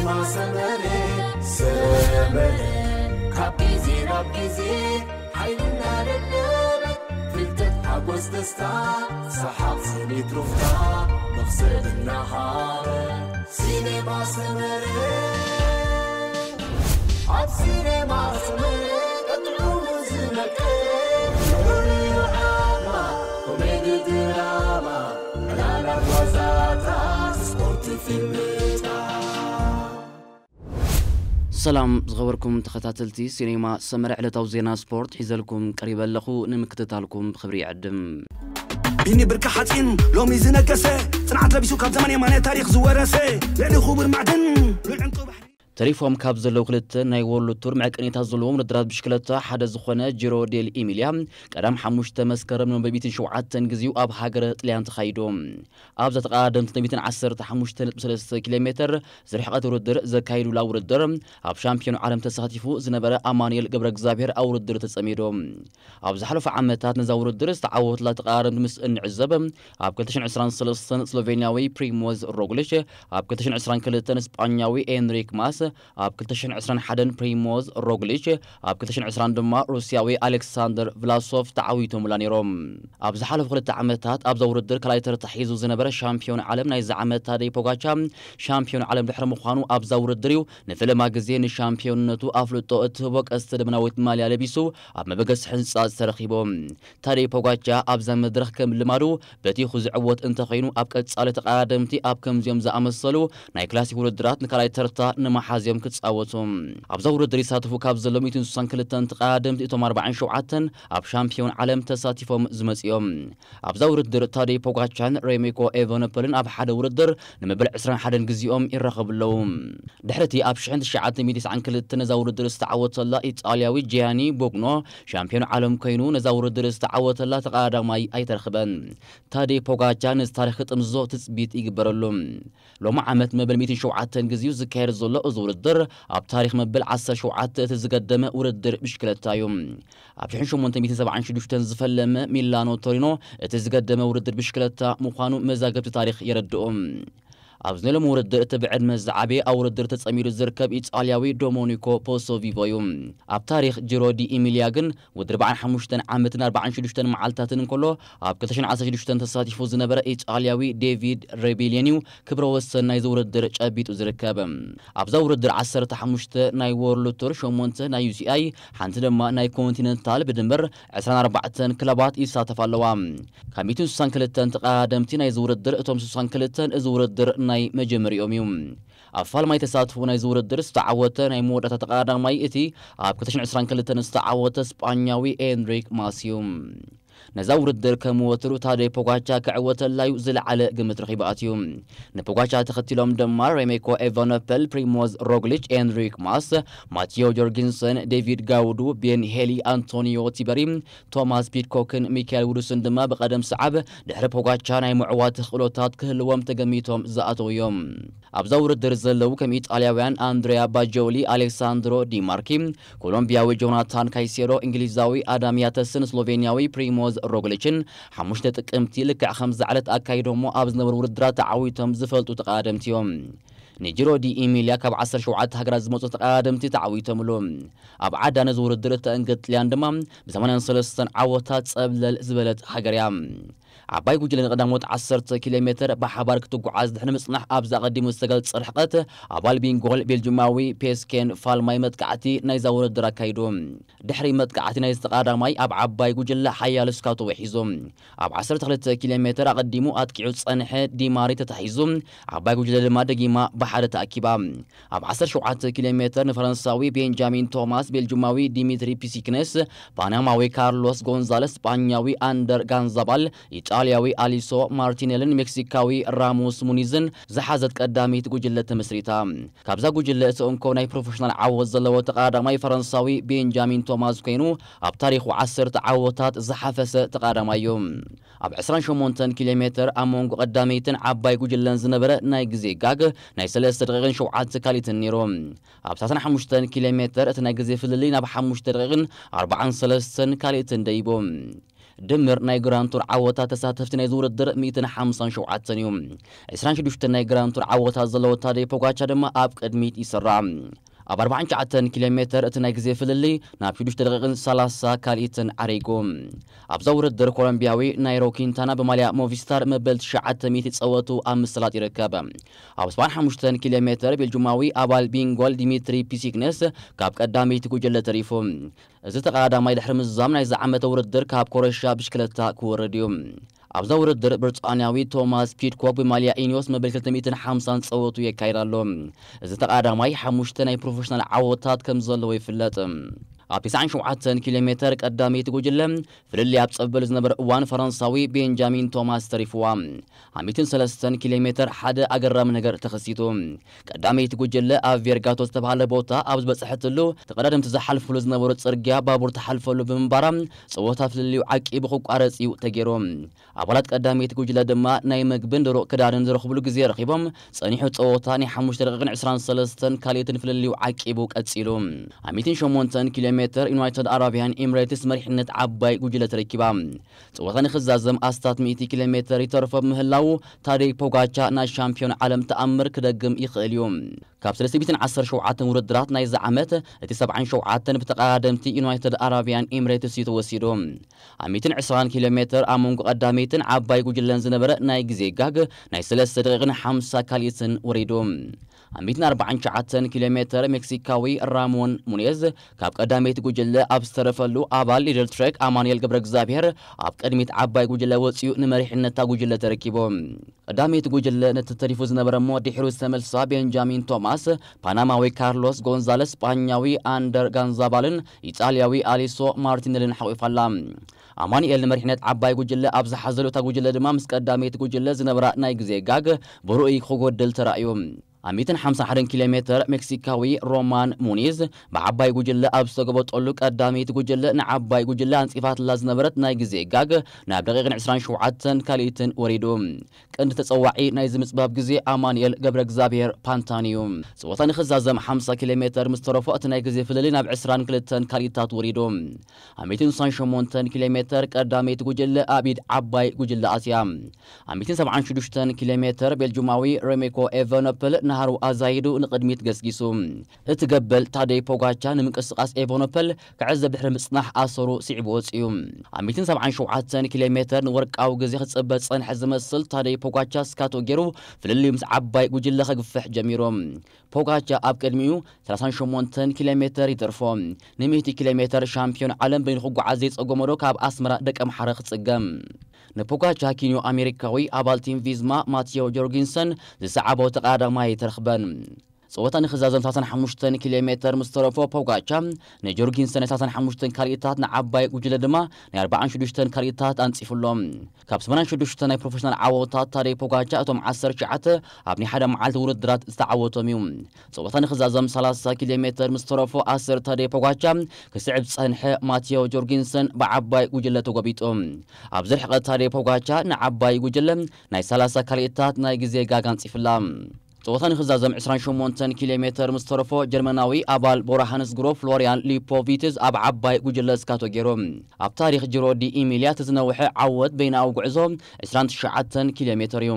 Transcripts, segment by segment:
ሰመረ ሰመረ ካብ ግዜ ናብ ግዜ ሓይልና ደለበ ፍልጠት ሓጎስ ደስታ ሰሓቕ ስኒት ሩፍታ መኽሰብ እናሃበ ሲኔማ ሰመረ ኣብ ሲኔማ ሰመረ ቀጥዑ ዝነቀ ኮሜዲ ድራማ ዕላላት ዋዛታት ስፖርት ፊልምታት ሰላም ዝኸበርኩም ተኸታተልቲ ሲኔማ ሰመረ ዕለታዊ ዜና ስፖርት ሒዘልኩም ቀሪበ ኣለኹ። ንምክትታልኩም ብኽብሪ ይዕድም። ቢኒ ብርካ ሓፂን ሎሚ ዝነገሰ ፅንዓት ለቢሱ ካብ ዘመን የማነ ታሪክ ዝወረሰ ልዕሊ ክቡር ማዕድን ልዑል ዕንቁ ባሕሪ ተሪፎም ካብ ዘለዉ ክልተ ናይ ወርልድ ቱር መዕቀኒታት ዘለዎም ውድድራት ብሽክለታ ሓደ ዝኾነ ጂሮ ዴል ኢሚልያ ቀዳም ሓሙሽተ መስከረም ንመበል ሚእትን ሸውዓተን ግዜኡ ኣብ ሃገረ ጥልያን ተኻይዱ። ኣብዛ ተቐዳደምቲ ሚእትን ዓሰርተ ሓሙሽተ ነጥቢ ሰለስተ ኪሎ ሜትር ዝርሕቐት ውድድር ዘካይዱላ ውድድር ኣብ ሻምፒዮን ዓለም ተሳቲፉ ዝነበረ ኣማኑኤል ገብረ እግዚኣብሔር ኣብ ውድድር ተጸሚዱ። ኣብ ዝሓለፉ ዓመታት ነዛ ውድድር ዝተዓወቱላ ተቐዳደምቲ ምስ እንዕዘብ ኣብ ክልተ ሽሕን ዕስራን ሰለስተን ስሎቬንያዊ ፕሪሞዝ ሮግሊች፣ ኣብ ክልተ ሽሕን ዕስራን ክልተን ስጳኛዊ ኤንሪክ ማስ፣ ኣብ ክልተ ሽሕን ዕስራን ሓደን ፕሪሞዝ ሮግሊች፣ ኣብ ክልተ ሽሕን ዕስራን ድማ ሩስያዊ ኣሌክሳንደር ቭላሶቭ ተዓዊቶምላ ነይሮም። ኣብ ዝሓለፉ ክልተ ዓመታት ኣብዛ ውድድር ካልኣይ ተርታ ሒዙ ዝነበረ ሻምፒዮን ዓለም ናይዚ ዓመት ታደይ ፖጋቻ ሻምፒዮን ዓለም ድሕሪ ምዃኑ ኣብዛ ውድድር እዩ ንፈለማ ግዜ ንሻምፒዮንነቱ ኣፍልጦ እትህቦ ቀስተ ደመናዊት ማልያ ለቢሱ ኣብ መበገሲ ሕንጻጽ ተረኺቡ። ታደይ ፖጋቻ ኣብዛ መድረኽ ከም ልማዱ በቲኹ ዝዕወት እንተኾይኑ ኣብ ቀጻሊ ተቐዳደምቲ ኣብ ከምዚኦም ዝኣመሰሉ ናይ ክላሲክ ውድድራት ንካልኣይ ተርታ ንምሓዝ እዮም ክጻወቱ። ኣብዛ ውድድር ይሳተፉ ካብ ዘለዉ ሚእትን ስሳን ክልተን ተቐዳደምቲ እቶም ኣርባዓን ሸውዓተን ኣብ ሻምፒዮን ዓለም ተሳቲፎም ዝመጽኡ እዮም። ኣብዛ ውድድር ታደይ ፖጋቻን ሬሜኮ ኤቨነፐልን ኣብ ሓደ ውድድር ንመበል ዕስራን ሓደን ግዜኦም ይራኸቡ ኣለዉ። ድሕሪ እቲ ኣብ ሽሕን ትሽዓተ ሚእትን ተስዓን ክልተን ነዛ ውድድር ዝተዓወተላ ኢጣልያዊ ጂያኒ ቦግኖ ሻምፒዮን ዓለም ኮይኑ ነዛ ውድድር ዝተዓወተላ ተቐዳዳማይ ኣይተረኽበን። ታደይ ፖጋቻ ነዚ ታሪኽ ክጥምዞ ትጽቢት ይግበረሉ። ሎሚ ዓመት መበል ሚእትን ሸውዓተን ግዜኡ ዝካየድ ዘሎ እዚ ውድድር ኣብ ታሪኽ መበል ዓሰርተ ሸውዓተ እቲ ዝገደመ ውድድር ብሽክለታ እዩ። ኣብ ሽሕን ሸሞንተ ሚእትን ሰብዓን ሽዱሽተን ዝፈለመ ሚላኖ ቶሪኖ እቲ ዝገደመ ውድድር ብሽክለታ ምዃኑ መዛግብቲ ታሪኽ የረድኡ። ኣብዚ ናይ ሎሚ ውድድር እቲ ብዕድመ ዝዓበየ ኣብ ውድድር ተጸሚዱ ዝርከብ ኢጣልያዊ ዶሞኒኮ ፖሶቪቮ እዩ። ኣብ ታሪኽ ጂሮ ዲ ኢሚልያ ግን ወዲ ኣርባዓን ሓሙሽተን ዓመትን ኣርባዓን ሽዱሽተን መዓልታትን እንከሎ ኣብ ክልተ ሽሕን ዓሰርተ ሽዱሽተን ተሳቲፉ ዝነበረ ኢጣልያዊ ዴቪድ ሬቢልየን እዩ ክብረ ወሰን ናይዚ ውድድር ጨቢጡ ዝርከብ። ኣብዛ ውድድር ዓሰርተ ሓሙሽተ ናይ ወርልድ ቱር፣ ሸሞንተ ናይ ዩ ሲ ኣይ፣ ሓንቲ ድማ ናይ ኮንቲነንታል ብድምር ዕስራን ኣርባዕተን ክለባት ይሳተፋ ኣለዋ። ካብ ሚእትን ስሳን ክልተን ተቐዳደምቲ ናይዚ ውድድር እቶም ስሳን ክልተን እዚ ውድድር ናይ መጀመሪኦም እዩ። ኣብ ፋልማይ ተሳትፎ ናይዚ ውድድር ዝተዓወተ ናይ መወዳእታ ተቐዳዳማይ እቲ ኣብ ክልተ ሽሕን ዕስራን ክልተን ዝተዓወተ ስጳኛዊ ኤንሪክ ማስ እዩ። ነዛ ውድድር ከም ወትሩ ታደይ ፖጋቻ ክዕወተላ እዩ ዝለዓለ ግምት ረኺቡ ኣትዩ። ንፖጋቻ ተኸቲሎም ድማ ሬሜኮ ኤቫኖፐል፣ ፕሪሞዝ ሮግሊች፣ ኤንሪክ ማስ፣ ማቲዮ ጆርጊንሰን፣ ዴቪድ ጋውዱ፣ ቤን ሄሊ፣ ኣንቶኒዮ ቲበሪ፣ ቶማስ ፒድኮክን ሚካኤል ውዱስን ድማ ብቐደም ሰዓብ ድሕሪ ፖጋቻ ናይ ምዕዋት ክእሎታት ክህልዎም ተገሚቶም ዝኣተዉ እዮም። ኣብዛ ውድድር ዘለዉ ከም ኢጣልያውያን ኣንድሪያ ባጆሊ፣ ኣሌክሳንድሮ ዲ ማርኪ፣ ኮሎምቢያዊ ጆናታን ካይሴዶ፣ እንግሊዛዊ ኣዳም ያተስን ስሎቬንያዊ ፕሪሞዝ ሮግሊችን ሓሙሽተ ጥቅምቲ ልክዕ ከምዚ ዕለት ኣካይዶሞ ኣብ ዝነበሩ ውድድራት ተዓዊቶም ዝፈልጡ ተቐዳደምቲ እዮም። ንጂሮ ዲ ኢሚልያ ካብ ዓሰርተ ሸውዓተ ሃገራት ዝመጹ ተቐዳደምቲ ተዓዊቶምሉ። ኣብ ዓዳ ነዚ ውድድር እተእንግድ ጥልያን ድማ ብ ሰማንያን ሰለስተን ዓወታት ጸብለል ዝበለት ሃገር እያ። ዓባይ ጉጅለ ንቀዳሞት ዓሰርተ ኪሎ ሜትር ብሓባር ክትጓዓዝ ድሕሪ ምጽናሕ ኣብዚ ኣቐዲሙ ዝተገልጸ ርሕቀት ኣባል ቢንጎል ቤልጅማዊ ፔስኬን ፋልማይ መጥቃዕቲ ናይዛ ውድድር ኣካይዱ። ድሕሪ መጥቃዕቲ ናይዚ ተቐዳዳማይ ኣብ ዓባይ ጉጅለ ሓያል ስካቶ ውሒዙ። ኣብ ዓሰርተ ክልተ ኪሎ ሜትር ኣቐዲሙ ኣጥቂዑ ዝጸንሐ ዲማሪ ተታሒዙ፣ ዓባይ ጉጅለ ድማ ደጊማ ብሓደ ተኣኪባ። ኣብ ዓሰርተ ሸውዓተ ኪሎ ሜትር ንፈረንሳዊ ቤንጃሚን ቶማስ፣ ቤልጁማዊ ዲሚትሪ ፒሲክነስ፣ ፓናማዊ ካርሎስ ጎንዛለስ፣ ስጳኛዊ ኣንደር ጋንዛባል፣ ኢጣልያዊ ኣሊሶ ማርቲኔልን ሜክሲካዊ ራሞስ ሙኒዝን ዝሓዘት ቀዳሚት ጉጅለ ተመስሪታ። ካብዛ ጉጅለ እቲ እንኮ ናይ ፕሮፌሽናል ዓወት ዘለዎ ተቐዳዳማይ ፈረንሳዊ ቤንጃሚን ቶማስ ኮይኑ፣ ኣብ ታሪኹ ዓሰርተ ዓወታት ዝሓፈሰ ተቐዳዳማይ እዩ። ኣብ ዕስራን ሸሞንተን ኪሎ ሜትር ኣብ መንጎ ቀዳመይትን ዓባይ ጉጅለን ዝነበረ ናይ ግዜ ጋግ ናይ ሰለስተ ደቂቕን ሸውዓተ ካሊትን ነይሩ። ኣብ ሰላሳን ሓሙሽተን ኪሎ ሜትር እቲ ናይ ግዜ ፍልልይ ናብ ሓሙሽተ ደቂቕን ኣርባዓን ሰለስተን ካሊትን ደይቡ። ድምር ናይ ግራንድ ቱር ዓወታት ተሳተፍቲ ናይዚ ውድድር ሚእትን ሓምሳን ሸውዓተን እዩ። ዕስራን ሽዱሽተን ናይ ግራንድ ቱር ዓወታት ዘለዎ ታደይ ፖጋቻ ድማ ኣብ ቅድሚት ይስራዕ። ኣብ ኣርባዓን ትሽዓተን ኪሎ ሜተር እቲ ናይ ግዜ ፍልልይ ናብ ሽዱሽተ ደቂቕን ሰላሳ ካልኢትን ዓሪጉ። ኣብዛ ውድድር ኮሎምቢያዊ ናይሮ ኪንታና ብማልያ ሞቪስታር መበል ትሽዓተ ሚእቲ ጸወቱ ኣብ ምስላጥ ይርከብ። ኣብ ሰብዓን ሓሙሽተን ኪሎ ሜተር ቤልጁማዊ ኣባል ቢንጎል ዲሚትሪ ፒሲግነስ ካብ ቀዳመይቲ ጉጅለ ተሪፉ። እዚ ተቐዳዳማይ ድሕሪ ምዝዛም ናይዚ ዓመተ ውድድር ካብ ኮረሻ ብሽክለታ ክወርድ እዩ። ኣብዛ ውድድር ብሪጣንያዊ ቶማስ ፒድኮክ ብማልያ ኢኒዮስ መበል ክልተ ሚእትን ሓምሳን ጸወቱ የካይድ ኣሎ። እዚ ተቐዳዳማይ ሓሙሽተ ናይ ፕሮፌሽናል ዓወታት ከም ዘለዎ ይፍለጥ። ኣብ ተስዓን ሸውዓተን ኪሎ ሜተር ቀዳመይቲ ጉጅለ ፍልልይ ኣብ ጸበሉ ዝነበረ እዋን ፈረንሳዊ ቤንጃሚን ቶማስ ተሪፍዋ። ኣብ ሚእትን ሰለስተን ኪሎ ሜተር ሓደ ኣገራሚ ነገር ተኸሲቱ። ቀዳመይቲ ጉጅለ ኣብ ቬርጋቶ ዝተባህለ ቦታ ኣብ ዝበጽሐትሉ፣ ተቐዳደምቲ ዝሓልፍሉ ዝነበሩ ጽርግያ ባቡር ትሓልፈሉ ብምንባራ፣ ጸወታ ፍልልዩ ዓቂቡ ክቋረጽ እዩ ተገይሩ። ኣባላት ቀዳመይቲ ጉጅለ ድማ ናይ መግብን ድሩቕ ክዳንን ዝረኽብሉ ግዜ ረኺቦም፣ ጸኒሑ ጸወታ ናይ ሓሙሽተ ደቂቕን ዕስራን ሰለስተን ካልኢትን ፍልልዩ ዓቂቡ ቀጺሉ። ኣብ ሚእትን ሸሞንተን ኪሎ ሜተር ዩናይትድ ኣረብያን ኤምሬትስ መሪሕነት ዓባይ ጉጅለ ተረኪባ። ጸወታ ንኽዛዘም ኣስታት ሚእቲ ኪሎ ሜተር ይተርፎ ብምህላዉ፣ ታደይ ፖጋቻ ናይ ሻምፒዮን ዓለም ተኣምር ክደግም ይኽእል እዩ። ካብ ሰለስተ ሚእትን ዓሰርተ ሸውዓተን ውድድራት ናይዚ ዓመት፣ እቲ ሰብዓን ሸውዓተን ብተቐዳደምቲ ዩናይትድ ኣረብያን ኤምሬትስ እዩ ተወሲዱ። ኣብ ሚእትን ዕስራን ኪሎ ሜተር ኣብ መንጎ ቀዳመይትን ዓባይ ጉጅለን ዝነበረ ናይ ግዜ ጋግ ናይ ሰለስተ ደቂቕን ሓምሳ ካልኢትን ወሪዱ። ኣብ ሚእትን ኣርባዓን ትሽዓተን ኪሎ ሜተር ሜክሲካዊ ራሞን ሙኔዝ ካብ ቀዳመይቲ ጉጅለ ኣብ ዝተረፈሉ፣ ኣባል ሊድል ትሬክ ኣማኑኤል ገብረ እግዚኣብሔር ኣብ ቅድሚት ዓባይ ጉጅለ ወጺኡ ንመሪሕነታ ጉጅለ ተረኪቡ። ቀዳመይቲ ጉጅለ ነቲ ተሪፉ ዝነበረ እሞ ድሒሩ ዝተመልሳ ቤንጃሚን ቶማስ፣ ፓናማዊ ካርሎስ ጎንዛለስ፣ ስጳኛዊ ኣንደር ጋንዛባልን ኢጣልያዊ ኣሊሶ ማርቲነልን ሓቂፋ ኣላ። ኣማኑኤል ንመሪሕነት ዓባይ ጉጅለ ኣብ ዝሓዘሉ፣ እታ ጉጅለ ድማ ምስ ቀዳመይቲ ጉጅለ ዝነበራ ናይ ግዜ ጋግ ብርኡይ ክጎድል ተራእዩ። ኣብ ሚእትን ሓምሳን ሓደን ኪሎ ሜተር ሜክሲካዊ ሮማን ሙኒዝ ብዓባይ ጉጅለ ኣብ ዝተገበጠሉ፣ ቀዳመይቲ ጉጅለ ንዓባይ ጉጅለ ኣንጺፋትላ ዝነበረት ናይ ግዜ ጋግ ናብ ደቂቕን ዕስራን ሸውዓተን ካልኢትን ወሪዱ። ቀንዲ ተጸዋዒ ናይዚ ምጽባብ ግዜ ኣማኑኤል ገብረ እግዚኣብሔር ፓንታን እዩ። ጸወታ ንኽዛዘም ሓምሳ ኪሎ ሜተር ምስ ተረፎ፣ እቲ ናይ ግዜ ፍልልይ ናብ ዕስራን ክልተን ካልኢታት ወሪዱ። ኣብ ሚእትን ስሳን ሸሞንተን ኪሎ ሜተር ቀዳመይቲ ጉጅለ ኣብ ኢድ ዓባይ ጉጅለ ኣትያ። ኣብ ሚእትን ሰብዓን ሽዱሽተን ኪሎ ሜተር ቤልጁማዊ ሬሜኮ ኤቨኖፕል ናህሩ ኣዛይዱ ንቕድሚት ገስጊሱ። እቲ ገበል ታደይ ፖጋቻ ንምንቅስቓስ ኤቨኖፕል ክዕዘብ ድሕሪ ምጽናሕ ኣሰሩ ስዒቡ ወጺኡ። ኣብ ሚእትን ሰብዓን ሸውዓተን ኪሎ ሜተር ንወርቃዊ ግዜ ክጽበ ዝጸንሐ ዝመስል ታደይ ፖጋቻ ስካቶ ገይሩ ፍልልዩ ምስ ዓባይ ጉጅለ ከግፍሕ ጀሚሩ። ፖጋቻ ኣብ ቅድሚኡ ሰላሳን ሸሞንተን ኪሎ ሜተር ይተርፎ። ንሚእቲ ኪሎ ሜተር ሻምፒዮን ዓለም በይኑ ክጓዓዝ ዘይጸገሞ ዶ ካብ ኣስመራ ደቀምሓረ ክጽገም? ንፖጋቻ ኪንዮ ኣሜሪካዊ ኣባል ቲም ቪዝማ ማቲዮ ጆርጊንሰን ዝሰዓቦ ተቐዳዳማይ ኣይተረኽበን። ጸወታ ንኽዛዘም ሰላሳን ሓሙሽተን ኪሎ ሜተር ምስ ተረፎ፣ ፖጋቻ ንጆርጊንሰን ናይ ሰላሳን ሓሙሽተን ካልኢታት፣ ንዓባይ ጉጅለ ድማ ናይ ኣርባዓን ሽዱሽተን ካልኢታት ኣንጺፉሎም። ካብ ሰማንያን ሽዱሽተን ናይ ፕሮፌሽናል ዓወታት ታደይ ፖጋቻ፣ እቶም ዓሰርተ ትሽዓተ ኣብ ናይ ሓደ መዓልቲ ውድድራት ዝተዓወቶም እዩ። ጸወታ ንኽዛዘም ሰላሳ ኪሎ ሜተር ምስ ተረፎ፣ ኣሰር ታደይ ፖጋቻ ክስዕብ ዝጸንሐ ማቲዮ ጆርጊንሰን ብዓባይ ጉጅለ ተጎቢጡ። ኣብዚ ርሕቀት ታደይ ፖጋቻ ንዓባይ ጉጅለ ናይ ሰላሳ ካልኢታት ናይ ግዜ ጋግ ኣንጺፍላ። ጸወታ ንኽዛዘም ዕስራን ሸሞንተን ኪሎ ሜተር ምስ ተረፎ፣ ጀርመናዊ ኣባል ቦራሃንስ ግሮ ፍሎሪያን ሊፖቪትዝ ኣብ ዓባይ ጉጅለ ስካቶ ገይሩ። ኣብ ታሪኽ ጂሮ ዲ ኢሚልያ እቲ ዝነውሐ ዓወት በይናዊ ጉዕዞ ዕስራን ትሽዓተን ኪሎ ሜተር እዩ።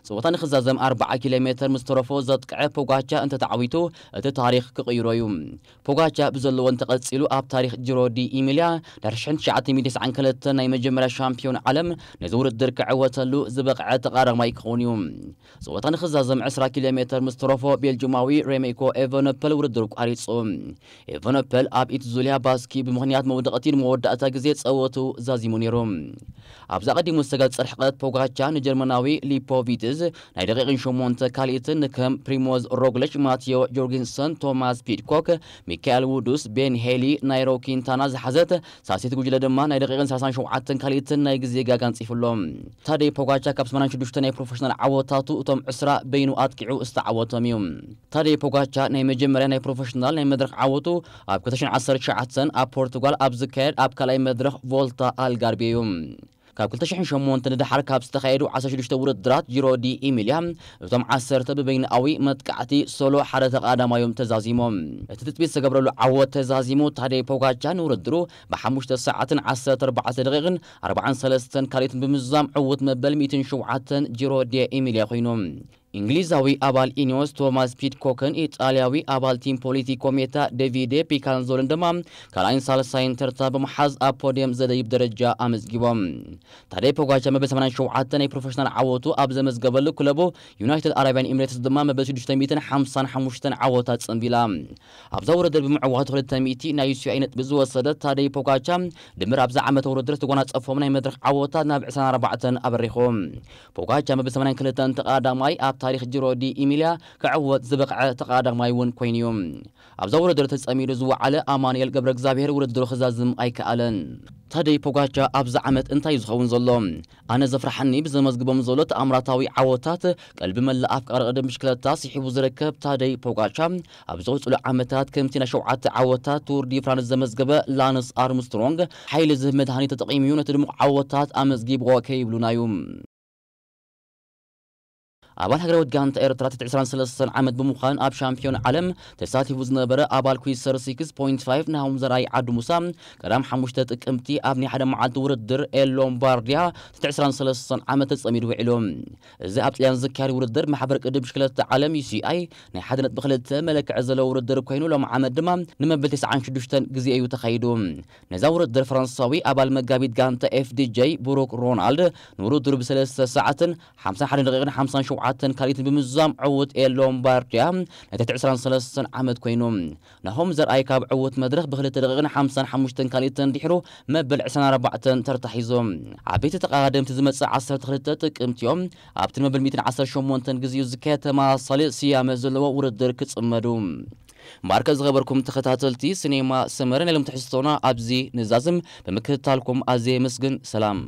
ጸወታ ንኽዛዘም ኣርብዓ ኪሎ ሜተር ምስ ተረፎ ዘጥቅዐ ፖጋቻ እንተተዓዊቱ፣ እቲ ታሪኽ ክቕይሮ እዩ። ፖጋቻ ብዘለዎ እንተቐጺሉ፣ ኣብ ታሪኽ ጂሮ ዲ ኢሚልያ ድሕሪ ሽሕን ትሽዓተ ሚእትን ተስዓን ክልተን ናይ መጀመርያ ሻምፒዮን ዓለም ነዚ ውድድር ክዕወተሉ ዝበቕዐ ተቐዳዳማይ ክኸውን እዩ። ጸወታ ንኽዛዘም ዕስራ ኪሎ ሜተር ምስ ተረፎ፣ ቤልጁማዊ ሬሜኮ ኤቨኖፐል ውድድር ቋሪጹ። ኤቨኖፐል ኣብ ኢትዙልያ ባስኪ ብምኽንያት መውደቕቲ ንመወዳእታ ግዜ ጸወቱ ዛዚሙ ነይሩ። ኣብዚ ኣቐዲሙ ዝተገልጸ ርሕቀት፣ ፖጋቻ ንጀርመናዊ ሊፖቪትዝ ናይ ደቂቕን ሸሞንተ ካልኢትን፣ ንከም ፕሪሞዝ ሮግለች፣ ማቲዮ ጆርጊንሰን፣ ቶማስ ፒድኮክ፣ ሚካኤል ውዱስ፣ ቤን ሄሊ፣ ናይሮ ኪንታና ዝሓዘት ሳልሰይቲ ጉጅለ ድማ ናይ ደቂቕን ሰላሳን ሸውዓተን ካልኢትን ናይ ግዜ ጋግ ኣንጺፉ ኣሎ። ታደይ ፖጋቻ ካብ ሰማንያን ሽዱሽተ ናይ ፕሮፌሽናል ዓወታቱ እቶም ዕስራ በይኑ ኣጥቂዑ ዝተዓወቶም እዩ። ታደይ ፖጋቻ ናይ መጀመርያ ናይ ፕሮፌሽናል ናይ መድረኽ ዓወቱ ኣብ ክልተ ሽሕን ዓሰርተ ትሽዓተን ኣብ ፖርቱጋል ኣብ ዝካየድ ኣብ ካልኣይ መድረኽ ቮልታ ኣልጋርቤ እዩ። ካብ ክልተ ሽሕን ሸሞንተን ንደሓር ካብ ዝተኻየዱ ዓሰርተ ሽዱሽተ ውድድራት ጂሮ ዲ ኢሚልያ፣ እቶም ዓሰርተ ብበይንኣዊ መጥቃዕቲ ሶሎ ሓደ ተቐዳዳማዮም ተዛዚሞም። እቲ ትጽቢት ዝተገብረሉ ዓወት ተዛዚሙ፣ ታደይ ፖጋቻ ንውድድሩ ብሓሙሽተ ሰዓትን ዓሰርተ ኣርባዕተ ደቂቕን ኣርባዓን ሰለስተን ካልኢትን ብምዝዛም ዕዉት መበል ሚእትን ሸውዓተን ጂሮ ዲ ኢሚልያ ኮይኑ። እንግሊዛዊ ኣባል ኢኒዮስ ቶማስ ፒድኮክን ኢጣልያዊ ኣባል ቲም ፖሊቲ ኮሜታ ዴቪዴ ፒካንዞልን ድማ ካልኣይን ሳልሳይን ተርታ ብምሓዝ ኣብ ፖድየም ዘደይብ ደረጃ ኣመዝጊቦም። ታደይ ፖጋቻ መበል ሰማንያን ሸውዓተ ናይ ፕሮፌሽናል ዓወቱ ኣብ ዘመዝገበሉ ክለቡ ዩናይትድ ኣረብያን ኤምሬትስ ድማ መበል ሽዱሽተ ሚእትን ሓምሳን ሓሙሽተን ዓወታት ጸንቢላ። ኣብዛ ውድድር ብምዕዋቱ ክልተ ሚእቲ ናይ ዩ ሲ ኣይ ነጥቢ ዝወሰደ ታደይ ፖጋቻ ድምር ኣብዛ ዓመት ውድድር ዝተጎናጸፎም ናይ መድረኽ ዓወታት ናብ ዕስራን ኣርባዕተን ኣበሪኹ። ፖጋቻ መበል ሰማንያን ክልተን ተቐዳዳማይ ኣብ ታሪኽ ጂሮ ዲ ኢሚልያ ክዕወት ዝበቕዐ ተቐዳዳማይ እውን ኮይኑ እዩ። ኣብዛ ውድድር ተጸሚዱ ዝወዓለ ኣማኑኤል ገብረ እግዚኣብሔር ውድድሩ ክዛዝም ኣይከኣለን። ታደይ ፖጋቻ ኣብዚ ዓመት እንታይ እዩ ዝኸውን ዘሎ? ኣነ ዘፍርሓኒ ብዘመዝግቦም ዘሎ ተኣምራታዊ ዓወታት ቀልቢ መላእ ኣፍቃሪ ቅድም ብሽክለታ ስሒቡ ዝርከብ ታደይ ፖጋቻ ኣብ ዝቕጽሉ ዓመታት ከምቲ ናይ ሸውዓተ ዓወታት ቱር ዲ ፍራንስ ዘመዝገበ ላንስ ኣርምስትሮንግ ሓይሊ ዝህብ መድሃኒት ተጠቒሙ እዩ ነቲ ድሙቕ ዓወታት ኣመዝጊብዎ ከይብሉና እዩ። ኣባል ሃገራዊት ጋንታ ኤርትራ ትሕቲ ዕስራን ሰለስተን ዓመት ብምዃን ኣብ ሻምፒዮን ዓለም ተሳቲፉ ዝነበረ ኣባል ኩይሰር ሲክስ ፖይንት ፋይቭ ናሆም ዘርኣይ ዓዱ ሙሳ ቀዳም ሓሙሽተ ጥቅምቲ ኣብ ናይ ሓደ መዓልቲ ውድድር ኤል ሎምባርዲያ ትሕቲ ዕስራን ሰለስተን ዓመት ተጸሚዱ ውዒሉ። እዚ ኣብ ጥልያን ዝካየድ ውድድር ማሕበር ቅድም ብሽክለታ ዓለም ዩ ሲ ኣይ ናይ ሓደ ነጥቢ ክልተ መለክዒ ዘለዎ ውድድር ኮይኑ ሎም ዓመት ድማ ንመበል ተስዓን ሽዱሽተን ግዜ እዩ ተኻይዱ። ነዛ ውድድር ፈረንሳዊ ኣባል መጋቢት ጋንታ ኤፍ ዲ ጄ ብሩክ ሮናልድ ንውድድሩ ብሰለስተ ሰዓትን ሓምሳን ሓደን ደቂቕን ሓምሳን ሸውዓተን ካልኢትን ብምዝዛም ዕዉት ኤል ሎምባርዲያ ናይ ትሕቲ ዕስራን ሰለስተን ዓመት ኮይኑ። ናሆም ዘርኣይ ካብ ዕዉት መድረኽ ብክልተ ደቂቕን ሓምሳን ሓሙሽተን ካልኢትን ድሕሩ መበል ዕስራን ኣርባዕተን ተርታ ሒዞም። ዓበይቲ ተቐዳደምቲ ዝመጽእ ዓሰርተ ክልተ ጥቅምቲ እዮም ኣብቲ ንመበል ሚእትን ዓሰርተ ሸሞንተን ግዜኡ ዝካየድ ተመሳሳሊ ስያመ ዘለዎ ውድድር ክጽመዱ። ማርከ ዝኸበርኩም ተኸታተልቲ ሲኔማ ሰመረ ናይ ሎም ትሕዝቶና ኣብዚ ንዛዝም ብምክትታልኩም ኣዝየ የመስግን። ሰላም።